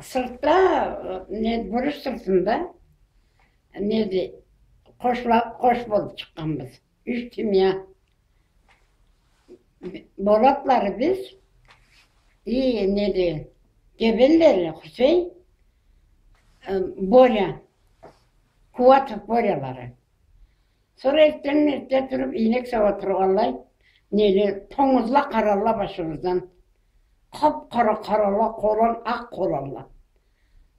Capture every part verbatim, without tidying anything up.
Сыртда, э, не, бурюч сыртында, неди, къошла-, къош болуп чыкъгъанбыз. Юч семья. Болатлары биз, и, неди, Гебенлери Хусей, э, Боря, Куватов Борялары. Сора эртден эртде туруп, ийнек сауа тургъанлай, неле, тонгузла къаралла башыбыздан. Къап-къара къаралла, къолан, акъ къоланла.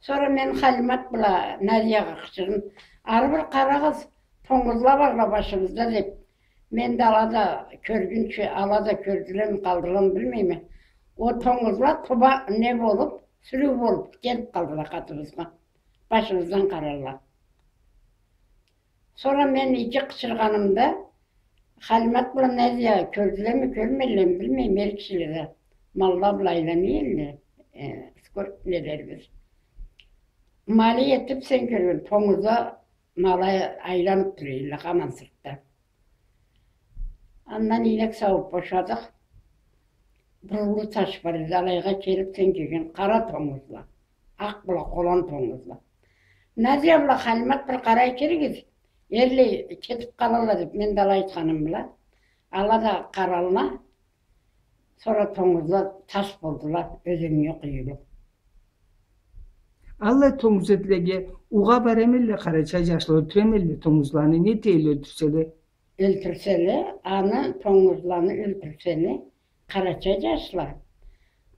Сора мен Халимат бла Назиягъа къычырдым: «Ары бир къарагъыз, тонгузла барла башыбызда», — деп. Мен да ала да кёргюнчю, ала да кёрдюлеми, къалдыламы, билмейме. О тонгузла туба не болуп, сюрюу болуп келип къалдыла къатыбызгъа. Башыбыздан къаралла. Сора мен иги къычыргъанымда, Халимат бла Назия кёрдюлеми, кёрмедилеми, билмейме, эр кишиле да. Малла бла айлана элле, э, скор-, нелерибиз. Малы этип, сен кёрген, тонгузла малы айланып тура элле, хаман сыртда. Андан ийнек сауып бошадыкъ. Бир уллу таш бар эди, алайгъа келип, сен кёрген, къара тонгузла. Акъ бла къолан тонгузла. Назия бла Халимат бир къарай киригиз, эрлай кетип къалалла деп, мен да алай айтханым бла. Ала да къаралла, сора тонгузла таш болдула, ёзеннге къуюлуп. Аллай тонгуз этлеге уугъа бара эм элле къарачай жашла, ёлтюре эм элле тонгузланы, не эте элле ёлтюрселе? Ёлтюрселе, аны, тонгузланы ёлтюрселе, къарачай жашла,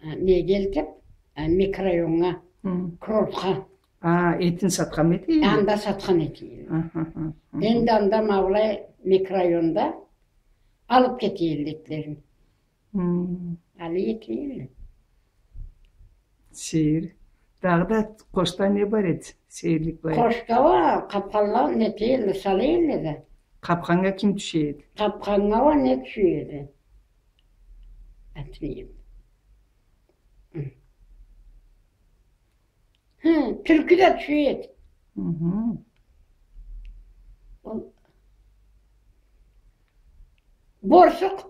а, неге элтип, а, микрорайоннга, хы, курортха. А, этин сатхан эте элле? Анда сатхан эте элле. Аха, аха, аха. Энди анда ма былай микрорайонда алып кете элле этлерин. Хы. Алай эте элле. Сейир. Дагъыда къошда не бар эди? Сейирлик бар эди. Къошда уа къапханла не эте элле, сала элле да. Къапханнга ким тюше эди? Къапханнга уа не тюше эди? Атмайым. Хы. Хы, тюлкю да тюше эди. Хы-хы. Ол борсукъ.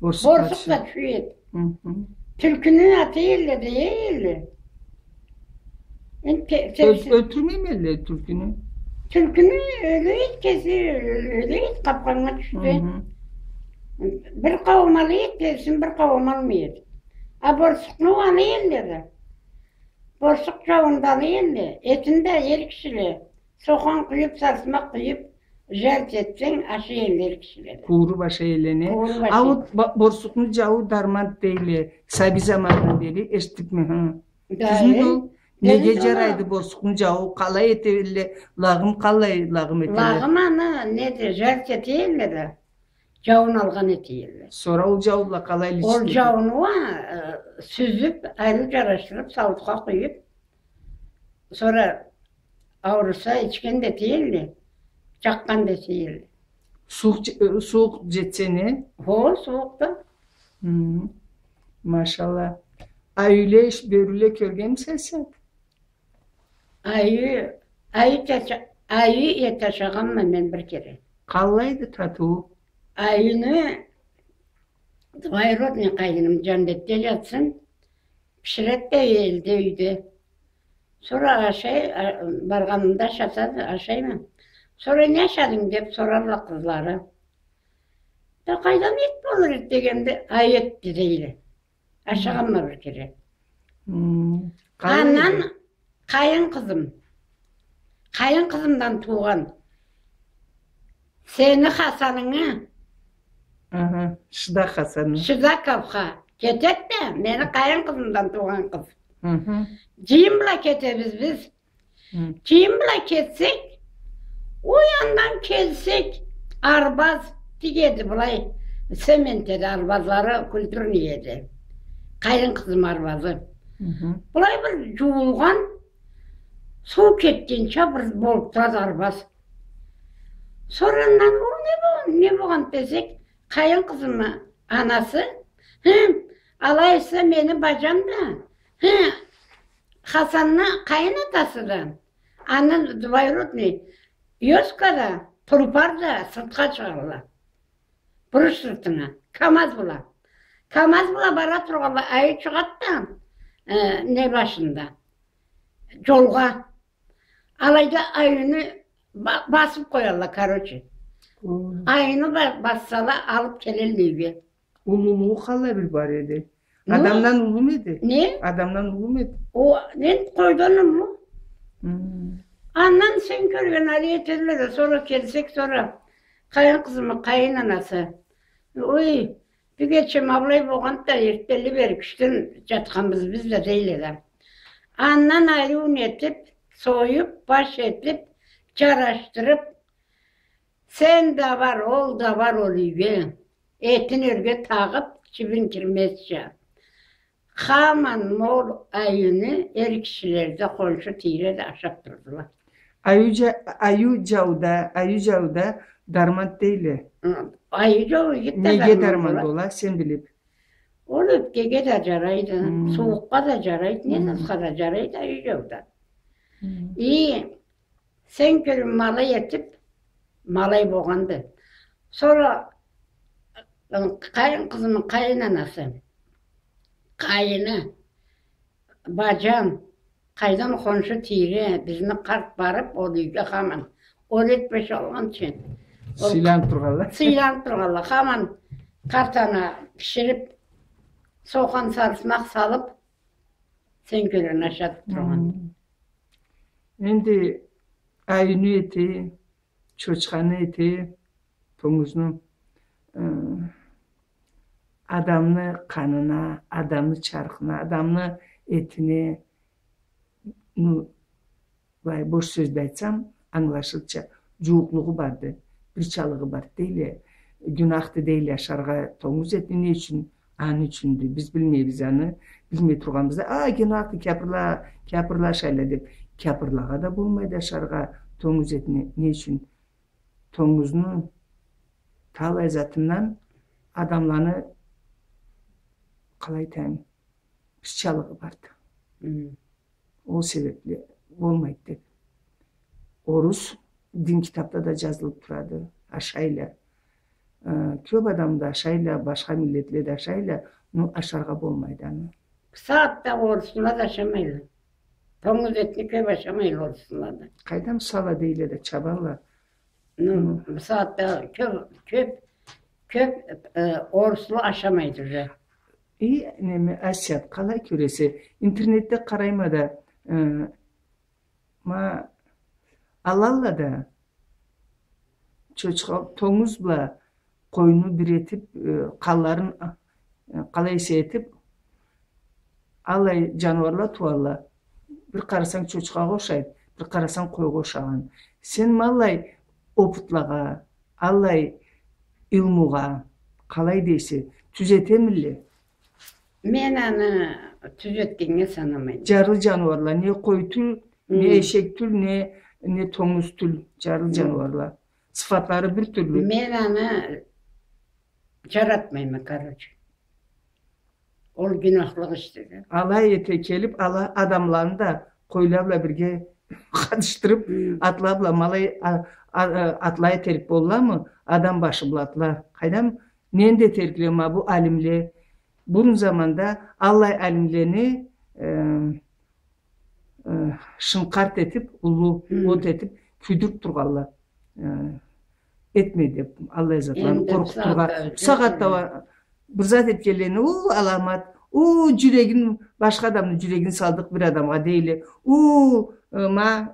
Борсукъ да тюше эди. Хы-хы. Тюлкюню ата элле да, эй элле. Энди те-, терсин. Ёлтюрмейме элле тюлкюню? Тюлкюню ёле эди, кеси ёле эди, къапханнга тюшсе. Хы-хы. Бир къауум ала эди, терсин, бир къауум алмай эди. А борсукъну ала элле да. Борсукъ жауунда ала элле, этин да эр кишиле, сохан къуюп, сарсмакъ къуюп, жарт этсенг, ашай элле эр кишиле да. Къууруп ашай элле, не? Къууруп ашай. А ол ба-, борсукъну жауу дарман дейле, сабий замандан бери эшитдикме, хы? Да, тюзмюдю ол? Неге жарайды борсукъну жауу, къалай эте элле, лагъым къалай, лагъым эте элле? Лагъым аны, неди, жарт эте элле да. Жауун алгъан эте элле. Сора ол жауу бла къалай илишди? Ол жауну уа, э, сюзюп, ариу жарашдырып, сауутха къуюп, сора ауруса, ичген да эте элле, жакъгъан да эте элле. Сууукъ же-, э, сууукъ жетсе не? Хо, сууукъ да. Хы. Машалла. Айюле, бёрюле кёргенмисе сен? Айю, айю эте-, айю эте ашагъанма мен бир кере. Къаллайды татыуу? Айюню двоюродный къайыным, жаннетде жатсын, биширет да элде, юйде. Сора ашай-, а, баргъанымда ашатады, ашайма. Сора не ашадынг деп сорарла къызлары. Да къайдам, эт болур эди дегенде, ай, этди дейле. Ашагъанма бир кере. Хы. Андан къайын къызым. Къайын къызымдан туугъан. Сени Хасанынгы. Аха, Шыдак Хасаны. Шыдаковха кетед да, мени къайын къызымдан туугъан къыз. Хы-хы. Жыйын бла кетебиз биз. Хы. Жыйын бла кетсек, ол яндан келсек, арбаз тигеди былай, цемент эди арбазлары, культурный эди. Къайын къызым арбазы. Хы-хы. Былай бир жууулгъан, суу кетгенча бир болуп турады арбаз. Сора андан, ол не болгъан, не болгъан десек, къайын къызымы анасы, хы, алай эсе мени бажам да, хы, Хасанны къайын атасы да, аны двоюродный ёзкада, тулпарда сыртха чыгъалла. Буруч сыртына, КамАЗ бла. КамАЗ бла бара тургъалла, айю чыгъад да, э, не башында. джолгъа. Алайда Аюну ба-, басыб къоялла, короче. О. Аюну ба-, бассала, алыб келелле юйге. Уллулугъу къаллай бир бар эди? Ну, адамдан уллуму эди? Не? Адамдан уллуму эди? О, мен къойдан уллу. Хм. Андан сен кёрген алай этелле да, сора келсек, сора къайын къызымы къайын анасы. Ой, бюгече ма былай болгъанды да, эртденли бери кючден джатханбыз биз да, дейле да. Андан аюн этиб, союб, баш этиб, джарашдырыб, сен да бар, ол да бар ол юйге. Этин ёрге тагъыб, джибин кирмезча. Хаман ма ол аюну эр кишиле да, хоншу тийре да ашаб турдула. Аю джа-, аю джауда, аю джауда дарман дейле. Хы, аю джау игиди да. Неге дарман бола, сен билиб? Ол ёпкеге да джарайды, хм, сууукъгъа да джарайды, не затха да джарайды аю джауда. Хм. И сен кёрюн, ма алай этиб, ма алай болгъанды. Сора, ы, къайын къызымы къайын анасы, къайыны, баджам, къайдан хоншу тийре, бизни къарт барыб, ол юйге хаман, ол этмей къалгъанчы. Ол сыйланыб тургъанла. Сыйланыб тургъанла. Хаман къарт ана бишириб, сохан, сарысмакъ салыб, сен кёрюн, ашатыб тургъан. Хм. Энди аюну эти, чочханы эти, тонгузну, э, адамны къанына, адамны чархына, адамны этине, ну, былай, бош сёз да айтсам, ангылашылча, джууукълугъу барды, бирчалыгъы барды дейле, гюнахды дейле ашаргъа тонгуз этни. Не ючюн? Аны ючюндю. Биз билмейбиз аны. Билмей тургъанбыз да, а, гюнахды, кяпырла, кяпырла ашайла деб. Кяпырлагъа да болмайды ашаргъа тонгуз этни. Не ючюн? Тонгузну талай затындан адамланы, къалай айтайым, бирчалыгъы барды. Хм. Ол себебли болмайды деб. Орус дин китабда да джазылыб турады, ашайла. Э, кёб адам да ашайла, башха миллетле да ашайла, но ашаргъа болмайды аны. Бусагъатда орусла да ашамайла. Тонгуз этни кёб ашамайла орусла да. Къайдам, сала дейле да, чабалла. Ну, хы, бусагъатда кёб, кёб, кёб, э, орусла ашамайды уже. И, неме, Асият, къалай кёресе, интернетде къарайма да, э, ма, алалла да, чочха, тонгуз бла къойну бир этиб, э, къанларын, э, къалай эсе этиб, аллай джаныуарла тууалла. Бир къарасанг, чочхагъа ошайды, бир къарасанг, къойгъа ошагъан. Сен ма аллай опытлагъа, аллай илмугъа, къалай дейсе, тюзетемилле? Мен аны тюзетгеннге санамайма. Джарлы джаныуарла, не къой тюл, не, хм, эшек тюл, не, не тонгуз тюл, джарлы, хм, джаныуарла. Сыфатлары бир тюрлю. Мен аны джаратмайма, короче. Ол гюнахлыкъ ишди да. Алай эте келиб, ала адамланы да къойла бла бирге къатышдырыб, хм, атла бла, ма алай, а, а, а, атла этерик болламы? Адам башы бла атла. Къайдам, ненди этерикле ма бу алимле? Бурун заманда аллай алимлени, э, э, шынкъарт этиб, уллу, хм, от этиб, кюйдюрюб тургъанла. Э, этме деб, аллай затланы къоркъутургъа. Энди бусагъатда, бусагъатда бир зат этгенлени, у, аламат, у, джюрегин, башха адамны джюрегин салдыкъ бир адамгъа дейле, у, э, ма,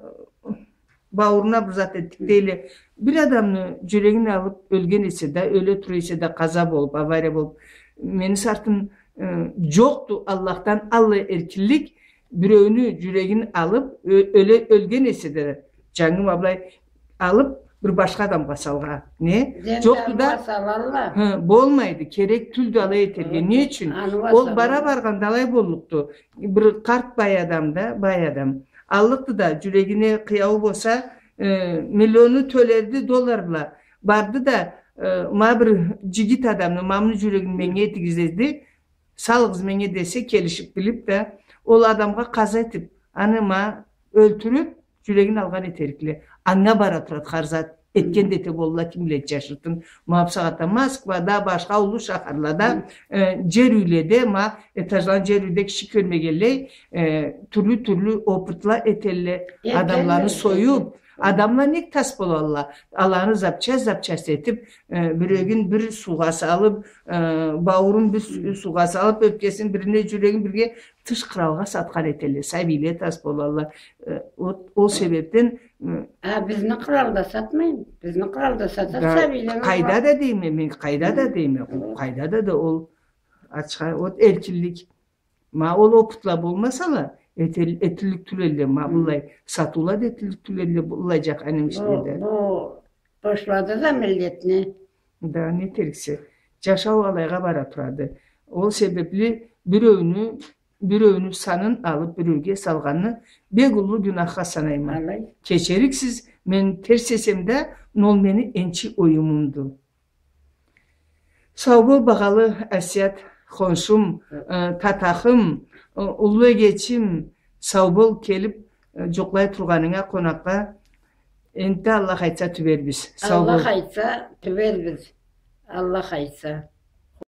баууруна бир зат этдик дейле. Бир адамны джюрегин алыб ёлген эсе да, ёле тура эсе да, къаза болуб, авария болуб, мени сартын, э, джокъду Аллахдан аллай эркинлик, биреуню джюрегин алыб, ё-, ёле, ёлген эсе да, джангым аблай алыб, бир башха адамгъа салгъа. Не? Джокъду да. Хы, болмайды, керек тюлдю алай этерге. Не ючюн? Ол бара баргъанда алай боллукъду. Бир къарт бай адам да, бай адам. Аллыкъды да, джюрегине къыяуу болса, э, миллионну тёлерди доллар бла. Барды да, э, ма бир джигит адамны, ма муну джюрегин меннге этигиз деди. Салыгъыз меннге десе, келишиб билиб да, ол адамгъа къаза этиб, аны ма ёлтюрюб, джюрегин алгъан этерикле. Анга бара турады хар зат. Этген да эте болурла, ким биледи, джашыртын. Ма бусагъатда Москвада, башха уллу шахарлада, э, джер юйледе, ма этажланы джер юйде киши кёрмегенлей, э, тюрлю-тюрлю опытла этелле, адамланы союп, адамла нек тас болалла? Аланы запчасть-запчасть этип, э, бюрегин бир суугъа салып, э, бауурун бир су-, суугъа салып, ёпкесин бирине, джюрегин бирге тыш къралгъа сатхан этелле. Сабийле тас болалла. Э, ол, ол себепден, э, А, бизни къралда сатмайын. Бизни къралда сатады сабийле. Къайда да дейме, мен къайда да дейме. Къайда да да ол ачха, ол эркинлик. Ма ол опытла болмасала, этел-, этиллик тюлелле, ма быллай сатыула да этиллик тюлелле, быллай джаханим ишледе. Бу, бу бошлады да миллетни. Да, не этериксе. Джашау алайгъа бара турады. Ол себепли биреуню, биреуню санын алып, биреуге салгъанны бек уллу гюнахха санайма. Алай. Кечериксиз, мен терс эсем да, ол мени энчи оюмумду. Сау бол, багъалы Асият хоншум, э, татахым, э, уллу эгечим, сау бол келип, э, джукълай тургъанынга, къонакъгъа. Энтда Аллах айтса, тюбербиз. Сау бол. Аллах айтса, тюбербиз. Аллах айтса.